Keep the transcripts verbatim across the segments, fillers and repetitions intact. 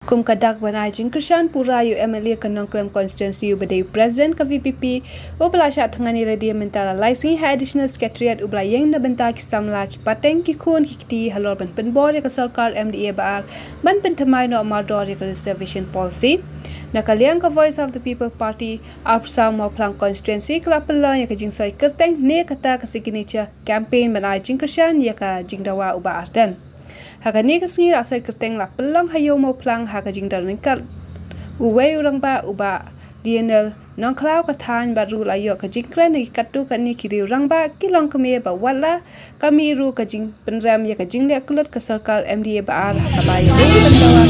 Kum ka dak ban ai jingkyrshan pura ïa u M L A ka Nongkrem constituency uba dei u president ka V P P, uba la shah thngan ïa lade mynta la lai sngi ha Additional Secretariat, uba la ïeng na bynta ki samla, ki pateng, ki khun ki kti halor ban pynbor ïa ka sorkar M D A ba ar ban pynthymmai noh mardor ïa ka reservation policy. Na ka liang ka Voice of the People Party, Arpsaw Mawphlang constituency ka la pynlong ïa ka jingsoi kyrteng ne kata ka signature campaign ban ai jingkyrshan ïa ka jingdawa u Bah Ardent. Ha kane ka sngi la soi kyrteng la pynlong ha Ïew Mawphlang ha ka jingdon ryngkat uwei u rangbah u Bah Lionel Nongkhlaw ka thaiñ bad ruh la ïoh ka jingkren na ki katto katne ki riew rangbah ki longkmie ba wat la ka mih ruh ka jingpynrem ïa ka jingleh kyllut ka sorkar M D A ba ar ha kaba ïadei ban dawa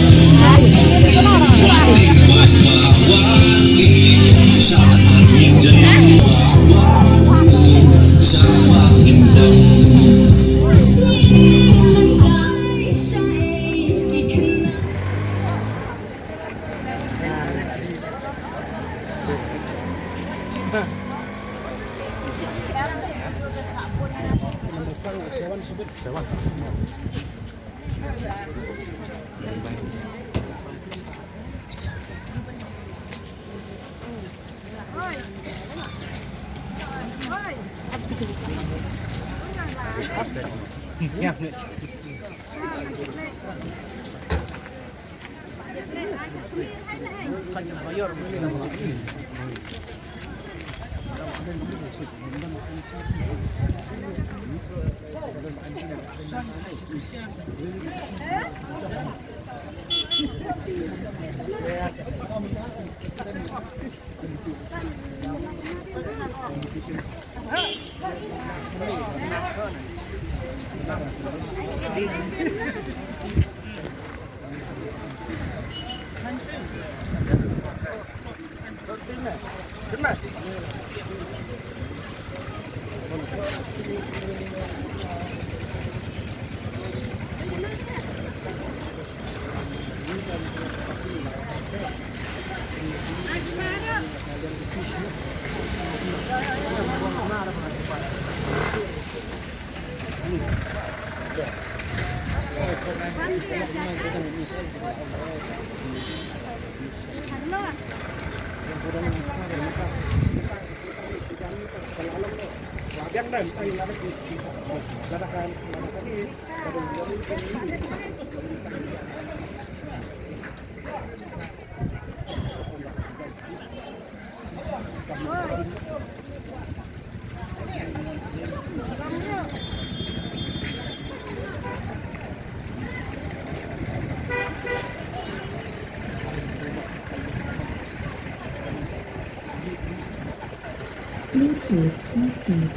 Bluetooth active.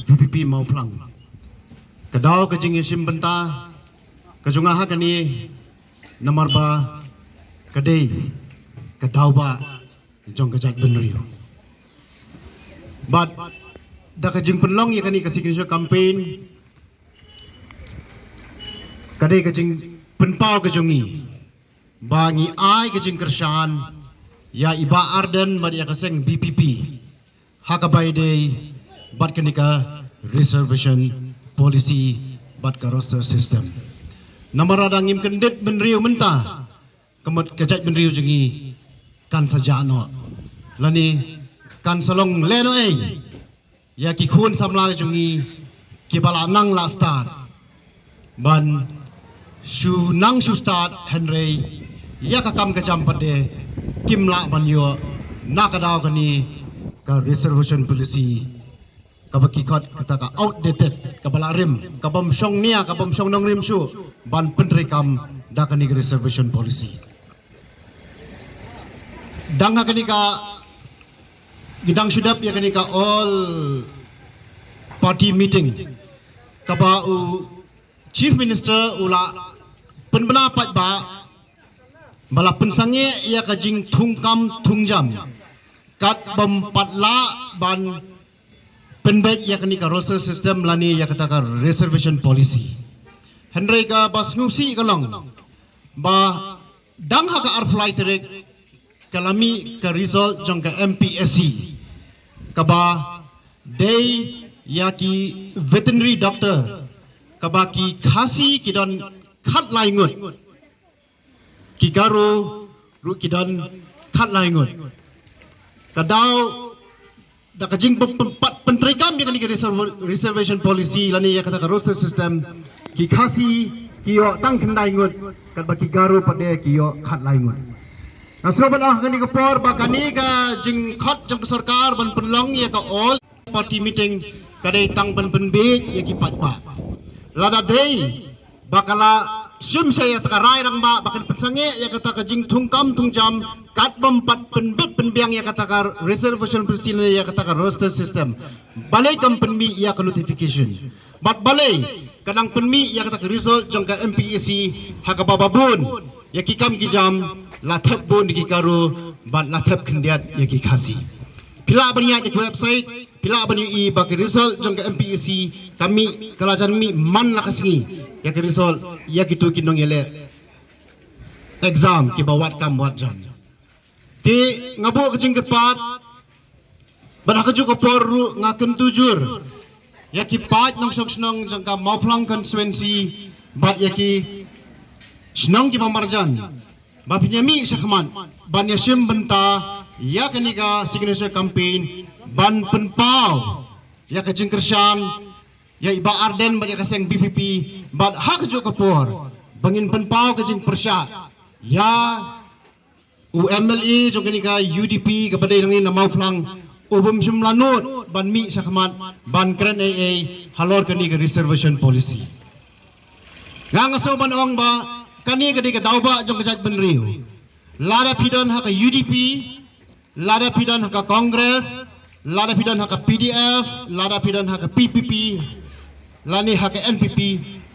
V P P Mawphlang. Ka daw ka jingïashim bynta ka jong nga ha kane namar ba ka dei ka daw ba jong ka jaitbynriew. Bad da ka jingpynlong ïa kane ka signature campaign ka dei ka jingpynpaw ka jong ngi ba ngi ai ka jingkyrshan ïa i Bah Ardent bad ïa ka seng V P P ha kaba ïadei bad kane ka reservation policy bad ka roster system. Namar lada ngim kyndit bynriew mynta, ka mut ka jaitbynriew jong ngi kan sa jah noh lane kan sa long lehnohei ïa ki khun samla jong ngi kiba la nang la stad ban shu nang shu stad, hynrei ïa ka kam ka jam pat de kim lah ban ïoh na ka daw kane ka reservation policy kaba ki khot kata ka outdated, kaba la rim, kabym shong nia, kabym shong nongrim shuh ban pyntreikam da kane ka reservation policy. Dang ha kane ka, ngi dang shu dep ïa kane ka all party meeting kaba u Chief Minister u la pynbna paidbah ba la pynsangeh ïa ka jingthungkam thungjam katbym pat lah ban pynbeit ïa kane ka roster system lane ïa kata ka reservation policy. Hynrei kaba sngewsih ka long ba dang ha ka arphew lai tarik ka la mih ka result jong ka M P S C kaba dei ïa ki veterinary doctor kaba ki Khasi ki don khatlai ngut. ki Garo ruh ki don khatlai ngut. Ka daw da ka jingpynpat pyntreikam ïa kane ka reserv-, reservation policy lane ïa kata ka roster system, ki Khasi ki ïoh tang khyndai ngut, katba ki Garo pat de ki ïoh khatlai ngut. Nga sngew ban ong ha kane ka por ba kane ka jingkhot jong ka sorkar ban pynlong ïa ka all party meeting ka dei tang ban pynbiej ïa ki paidbah. Lada dei ba ka la shim sha ïa kata ka rai rangbah ba kan pynsangeh ïa kata ka jingthungkam thungjam, kat bym pat pynbit pynbiang ïa kata ka reservation policy ne ïa kata ka roster system. Balei kam pynmih ïa ka notification? Bad balei ka dang pynmih ïa kata ka result jong ka M P E C ha kaba babun ïa ki kam ki jam la thep bun ïa ki Garo bad la thep khyndiat ïa ki Khasi? Phi lah ban ïaid ïa ka website, phi lah ban ïohi ba ka result jong ka M P E C ka mih, ka la jan mih man la ka sngi ïa ka result ïa kitu ki nongïaleh exam kiba wad kam wad jan. Te nga buh ka jingkyrpad bad ha kajuh ka por ruh nga kyntu jur ïa ki paid nongshong shnong jong ka Mawphlang constituency bad ïa ki shnong kiba marjan ba phin ïa mih shakhmat ban ïa shim bynta ïa kane ka signature campaign ban pynpaw ïa ka jingkyrshan ïa i Bah Ardent bad ïa ka seng V P P, bad ha kajuh ka por ba ngin pynpaw ka jingpyrshah ïa u M L A jong kane ka U D P kaba dei nangne na Mawphlang, u bym shym la nud ban mih shakhmat ban kren ei ei halor kane ka reservation policy. Nga nga sngew ban ong ba kane ka dei ka daw ba jong ka jaitbynriew. Lada phi don ha ka U D P, lada phi don ha ka Congress, lada phi don ha ka P D F, lada phi don ha ka P P P, lane ha ka N P P,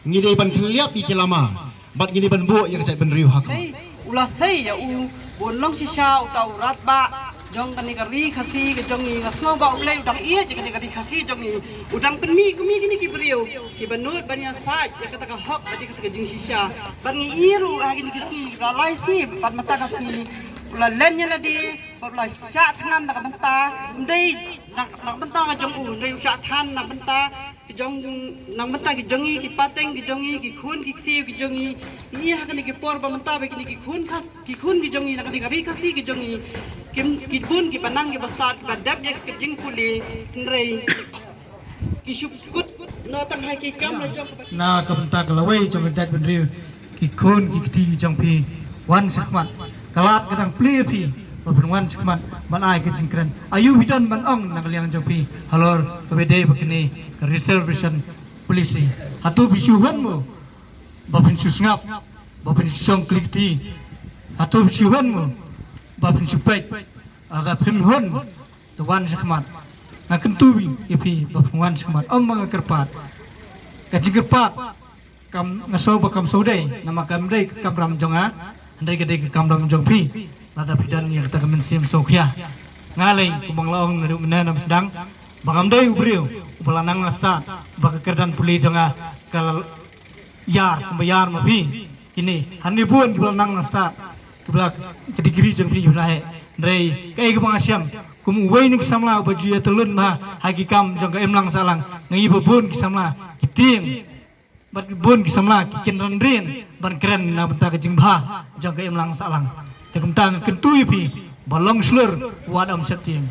ngi dei ban khyndiat ïa ki lama bad ngi dei ban buh ïa ka jaitbynriew ha ka. Hei, u la sei ïa u, bun long shisha uta u radbah jong kane ka ri Khasi ka jong ngi. Nga sngew ba U Blei u dang ïeit ïa kane ka ri Khasi jong ngi. U dang pynmih kumne kine ki briew kiba nud ban ïasaid ïa kata ka hok bad ïa kata ka jingshisha. Bad ngi ïohi ruh ha kine ki sngi, la lai sngi bad mynta ka sngi u la len ïa lade bad u la shah thngan na ka bynta. Ym dei na, na ka bynta ka jong u, ym dei u shah thngan na ka bynta ki jong, na ka bynta ki jong ngi, ki pateng ki jong ngi, ki khun ki ksiew ki jong ngi. Ngi ïohi ha kine ki por ba mynta ba kine ki khun Khas, ki khun ki jong ngi na kane ka ri Khasi ki jong ngi, ki, ki bun kiba nang kiba stad kiba dep ïa ka jingpule, hynrei ki shu kut noh tang ha ki kam la jong. Na ka bynta ka lawei jong ka jaitbynriew, ki khun ki kti ki jong phi, wan shakhmat. Ka lad ka dang plie ïa phi ba phin wan shakhmat ban ai ka jingkren. Aïu phi don ban ong na ka liang jong phi halor kaba dei bad kane ka reservation policy? Hato phi shu hun mo ba phin shu sngap, ba phin shu shong kli kti? Hato phi shu hun mo ba phin shu peit? Lada phin hun, to wan shakhmat. Nga kyntu ïa phi ba phin wan shakhmat. Ym ba nga kyrpad. Ka jingkyrpad kam, nga sngew ba kam shu dei, namar kam dei ka kamram jong nga, hynrei ka dei ka kamram jong phi. Lada phi don ïa kata ka mynsiem sngewkhia, nga lei kumba nga la ong naduh mynne na sdang ba ngam dei u briew uba la nang la stad, ba ka kyrdan pule jong nga ka la ïar kumba ïar ma phi. Kine hangne bun kiba la nang la stad, kiba la, ka degree jong phi kiba la heh. Hynrei kaei kaba nga shem kum uwei na ki samla uba ju ïa tylli bha ha ki kam jong ka imlang sahlang, nga i ba bun ki samla ki tieng bad bun ki samla ki kynran rian ban kren na bynta ka jingbha jong ka imlang sahlang. Te kumta nga kyntu ïa phi ba long shlur wat ym sheptieng.